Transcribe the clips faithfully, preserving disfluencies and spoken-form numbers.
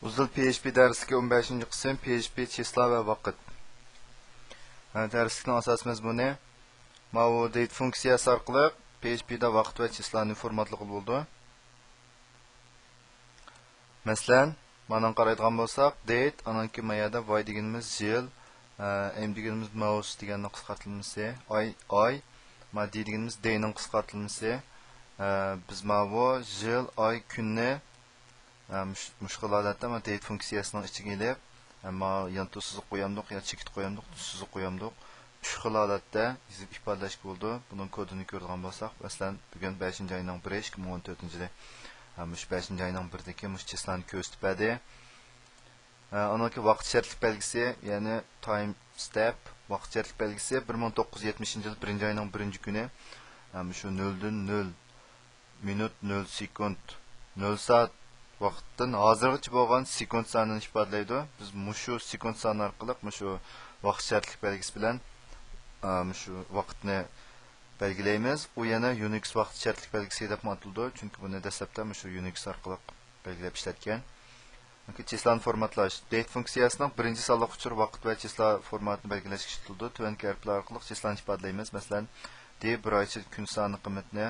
ئۇزۇل پي ئېچ پى دەرسلىكى ئون بەشىنچى قىسىم، پي ئېچ پى چىسلا ۋە ۋاقىت. ھە، دەرسلىكنىڭ ئاساسىي مەزمۇنى ماۋۇ دېيت فۇنكسىيەسى ئارقىلىق پي ئېچ پىدا ۋاقىت ۋە چىسلانى فورماتلىغىلى بولىدۇ. مەسىلەن، مانا قارايدىغان بولساق، دېيت، ئانان كېيىن ما يەردە ۋاي دېگىنىمىز يىل، ئە، ئېم دېگىنىمىز ماۋس دېگەننىڭ قىسقارتىلمىسى، ئاي، ئاي، ما دې دېگىنىمىز دېينىڭ قىسقارتىلمىسى. ئە، بىز ماۋۇ يىل، ئاي، كۈننى، ئە، مۇش-، مۇشۇ خىل ھالەتتە ما دېيت فۇنكسىيەسىنىڭ ئىچىگە ئېلىپ، ئە، ما يانتۇ سىزىق قويامدۇق يا چېكىت قويامدۇق، سىزىق قويامدۇق. ئۈچ خىل ھالەتتە يېزىپ ئىپادىلەشكە بولىدۇ. بۇنىڭ كودىنى كۆرىدىغان بولساق، مەسىلەن، بۈگۈن بەشىنچى ئاينىڭ بىرى، ئىككى مىڭ ئون تۆتىنچى يىلى. ھە، مۇشۇ بەشىنچى ئاينىڭ بىرىدىكى مۇشۇ چىسلانى كۆرسىتىپ بەردى. ھە، ئۇنىڭكى ۋاقىت شەرتلىك بەلگىسى، يەنى تايم ستەپ، ۋاقىت شەرتلىك بەلگىسى بىر مىڭ توققۇز يۈز يەتمىشىنچى يىل بىرىنچى ئاينىڭ بىرىنچى كۈنى. ھە، مۇشۇ نۆلدىن نۆل مىنۇت، نۆل سېكۇنت، نۆل سائەت ۋاقىتتىن ھازىرغىچە بولغان سېكۇنت سانىنى ئىپادىلەيدۇ. بىز مۇشۇ سېكۇنت سانى ئارقىلىق مۇشۇ ۋاقىت شەرتلىك بەلگىسى بىلەن، ئا، مۇشۇ ۋاقىتنى بەلگىلەيمىز. ئۇ يەنە يۇنىكس ۋاقىت شەرتلىك بەلگىسى دەپمۇ ئاتىلىدۇ، چۈنكى بۇنى دەسلەپتە مۇشۇ يۇنىكس ئارقىلىق بەلگىلەپ ئىشلەتكەن. چىسلانى فورماتلاش. دېيت فۇنكسىيەسىنىڭ بىرىنچى سانلىق ئۇچۇر ۋاقىت ۋە چىسلا فورماتىنى بەلگىلەشكە ئىشلىتىلىدۇ. تۆۋەندىكى ھەرپلەر ئارقىلىق چىسلانى ئىپادىلەيمىز. مەسىلەن، دې بىر ئايچە كۈن سانى قىممىتىنى،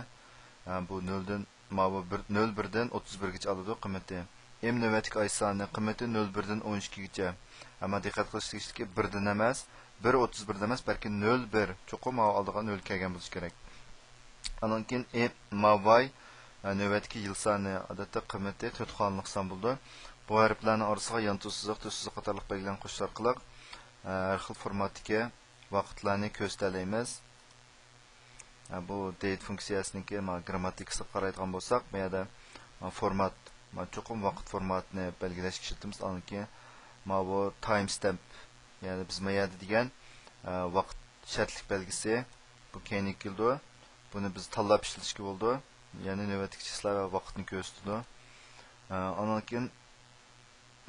ئە، بۇ نۆلدىن، ماۋۇ بىر، نۆل بىردىن ئوتتۇز بىرگىچە ئالىدۇ قىممىتى. ئېم نۆۋەتتىكى ئاي سانى قىممىتى نۆل بىردىن ئون ئىككىگىچە. ئەمما دىققەت قىلىش تېگىشلىكى، بىردىن ئەمەس، بىر ئوتتۇز بىردىن ئەمەس، بەلكى نۆل بىر. چوقۇم ماۋۇ ئالدىغا نۆل كەلگەن بولۇشى كېرەك. ئانان كېيىن ئېم، ماۋاي، ئە، نۆۋەتتىكى يىل سانى، ئادەتتە قىممىتى تۆت خانىلىق سان بولىدۇ. بۇ ھەرپلەرنىڭ ئارىسىغا يانتۇ سىزىق، تۈز سىزىق قاتارلىق بەلگىلەرنى قوشۇش ئارقىلىق، ئە، ھەر خىل فورماتتىكى ۋاقىتلارنى كۆرسىتەلەيمىز. ئە، بۇ دېيت فۇنكسىيەسىنىڭكى ما گىرامماتىكىسىغا قارايدىغان بولساق، بۇ يەردە، ما فورمات، ما چوقۇم ۋاقىت فورماتىنى بەلگىلەشكە ئىشلىتىمىز. ئاندىن كېيىن ماۋۇ تايم ستەمپ، يەنى بىز ما يەردە دېگەن، ئە، ۋاقىت شەرتلىك بەلگىسى، بۇ كەينىگە كېلىدۇ. بۇنى بىز تاللاپ ئىشلىتىشكە بولىدۇ. يەنى نۆۋەتتىكى چىسلا ۋە ۋاقىتنى كۆرسىتىدۇ. ئە، ئاندىن كېيىن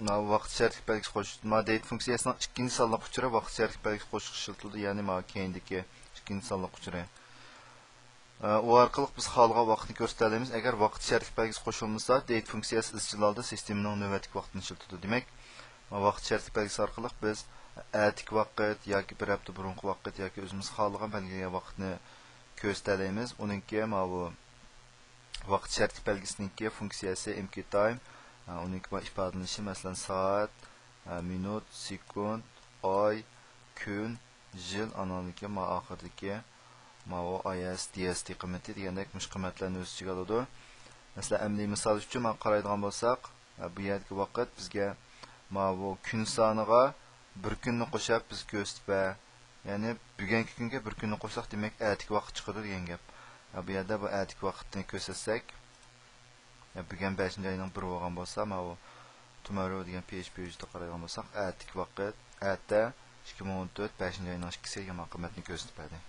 ماۋۇ ۋاقىت شەرتلىك بەلگىسى قوشۇش. ماۋۇ دېيت فۇنكسىيەسىنىڭ ئىككىنچى سانلىق ئۇچۇرى ۋاقىت شەرتلىك بەلگىسى قوشۇشقا ئىشلىتىلىدۇ، يەنى ماۋۇ كەينىدىكى ئىككىنچى سانلىق ئۇچۇرى. ئە، ئۇ ئارقىلىق بىز خالىغان ۋاقىتنى كۆرسىتەلەيمىز. ئەگەر ۋاقىت شەرتلىك بەلگىسى قوشۇلمىسا، دېيت فۇنكسىيەسى ئىزچىل ھالدا سىستېمىنىڭ نۆۋەتتىكى ۋاقتىنى ئىشلىتىدۇ. دېمەك، ماۋۇ ۋاقىت شەرتلىك بەلگىسى ئارقىلىق بىز ئەتىكى ۋاقىت ياكى بىر ھەپتە بۇرۇنقى ۋاقىت ياكى ئۆزىمىز خالىغان بەلگىلىگەن ۋاقىتنى كۆرسىتەلەيمىز. ئۇنىڭكى ماۋۇ ۋاقىت شەرتلىك بەلگىسىنىڭكى فۇنكسىيەسى ئېمكى تايم، ئۇنىڭكى بۇ ئىپادىلىنىشى، مەسىلەن، سائەت، مىنۇت، سېكۇنت، ئاي، كۈن، يىل، ئانىڭدىكى ما ئاخىرىدىكى ماۋۇ ئاي ئېس، دى ئېس تى قىممىتى دېگەندەك مۇشۇ قىممەتلەرنى ئۆز ئىچىگە ئالىدۇ. مەسىلەن، ئەمەلىي مىسال ئۈچۈن مانا قارايدىغان بولساق، بۇ يەردىكى ۋاقىت بىزگە ماۋۇ كۈن سانىغا بىر كۈننى قوشۇپ بىز كۆرسىتىپ بەر. يەنى بۈگۈنكى كۈنگە بىر كۈننى قوشساق، دېمەك، ئەتىكى ۋاقىت چىقىدۇ دېگەن گەپ. ھە، بۇ يەردە بۇ ئەتىكى ۋاقىتنى كۆرسەتسەك، يا بۈگۈن بەشىنچى ئاينىڭ بىرى بولغان بولسا، ماۋۇ توموررو دېگەن پي ئېچ پى ھۆججىتىگە قارايدىغان بولساق، ئەتىكى ۋاقىت، ئەتە، ئىككى مىڭ ئون تۆت، بەشىنچى ئاينىڭ ئىككىسى دېگەن مانا قىممەتنى كۆرسىتىپ بەردى.